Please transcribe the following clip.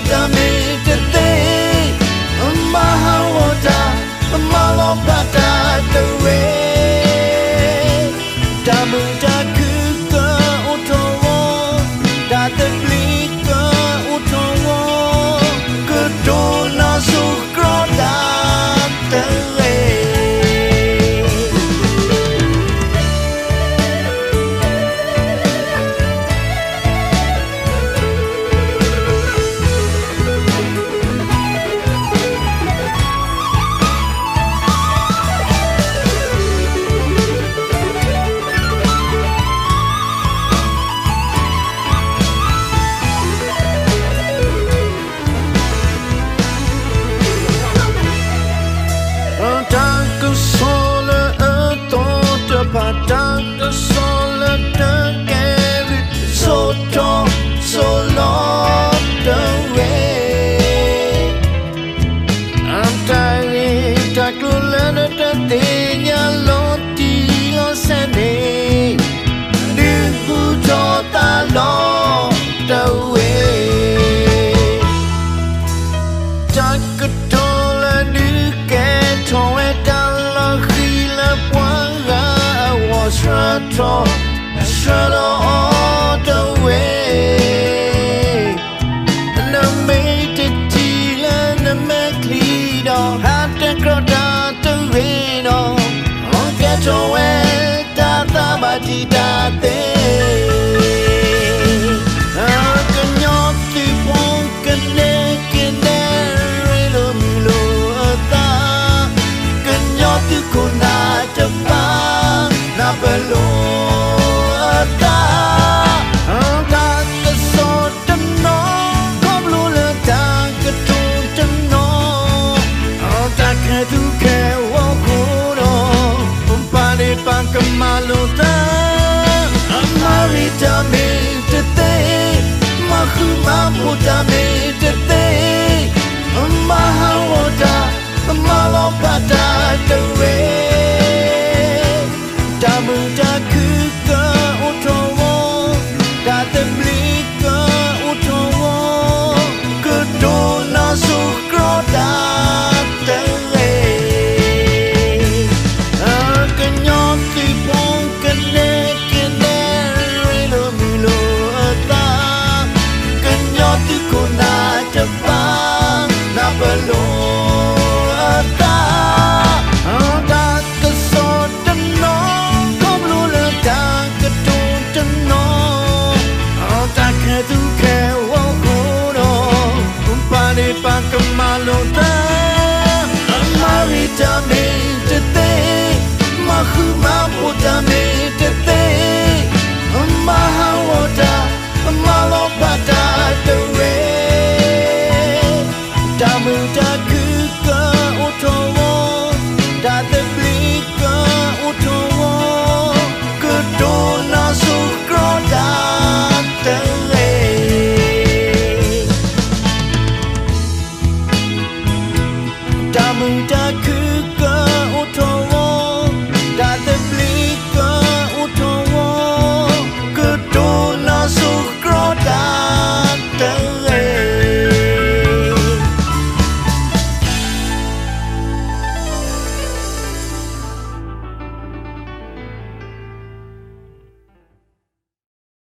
တၢ်မ့ၢ်တသ့, မၤဟးဂီၤတၢ်, မၤလီၤပာ်တၢ်တဝဲ, တၢ်မုာ်တၢ်ခုၣ်ကအိၣ်ထီၣ်ဝဲ, တၢ်သဘျ့ကအိၣ်ထီၣ်ဝဲ, ကတိၤနါစိၤကြီတၢ်တဂ့ၤ. တၢ်ကစီၣ်လၢအသီတဖၣ်, တၢ်ကစီၣ်လၢတကဲဘျုး, ဆိၣ်ထီၣ်ဆိၣ်လီၤတဝဲ, အတၢ်ဂ့ၢ်တၢ်ကျိၤလၢနတသ့ၣ်ညါလီၤတံၢ်လီၤဆဲးန့ၣ်, ဒုးဟူထီၣ်သါလီၤတဝဲ. တၢ်ကတိၤလၢဒုးကဲထီၣ်ဝဲတၢ်လီၤဃံၤလၢပှၤဂၤအဂီၢ်, ဆှၢထီၣ်ဆှၢလီၤအီၤတဝဲ. နမ့ၢ်တထံၣ်လၢနမဲာ်ချံဒီး, ဟးတဲကြီတၢ်တဂ့ၤဒီး, ကဲထီၣ်ဝဲတၢ်သးဘၣ်တံာ်တာ်သ့ ကညီသုးဖိကနဲကနဲ ရ့လိာ်မုာ်လိာ်အသး, ကညီသုးခိၣ်နၢ်တဖၣ် နၢ်ပၢၢ်လိာ်အသး, တၢ်ကစီၣ်တနီၤ ခီဖျိလၢတၢ်ကတိၤတနီၤ, တၢ်ခဲသူၣ်ခဲဝီၤဃိဒီး, ပာ်ဒ့ၣ်ပာ်ကမၣ်လိာ်သး, မၤဂ့ၤတၢ်မ့ၢ်တသ့, မၤဃူမၤဖိးတၢ်မ့ၢ်တသ့, မၤဟးဂီၤတၢ်, မၤလီၤပာ်တၢ်တဝဲ, တၢ်မုာ်တၢ်ခုၣ်ကအိၣ်ထီၣ်ဝဲ, တၢ်သဘျ့ကအိၣ်ထီၣ်ဝဲ, ကတိၤနါစိၤကြီတၢ်တဂ့ၤ. ကညီသုးဖိကနဲကနဲ ရ့လိာ်မုာ်လိာ်အသး, ကညီသုးခိၣ်နၢ်တဖၣ် နၢ်ပၢၢ်လိာ်အသး, တၢ်ကစီၣ်တနီၤ ခီဖျိလၢတၢ်ကတိၤတနီၤ, တၢ်ခဲသူၣ်ခဲဝီၤဃိဒီး, ပာ်ဒ့ၣ်ပာ်ကမၣ်လိာ်သး, မၤဂ့ၤတၢ်မ့ၢ်တသ့, မၤဃူမၤဖိးတၢ်မ့ၢ်တသ့, မၤဟးဂီၤတၢ်, မၤလီၤပာ်တၢ်တဝဲ, တၢ်မုာ်တၢ်ခုၣ်ကအိၣ်ထီၣ်ဝဲ, တၢ်သဘျ့ကအိၣ်ထီၣ်ဝဲ, ကတိၤနါစိၤကြီတၢ်တဂ့ၤ. တၢ်မုာ်တၢ်ခုၣ်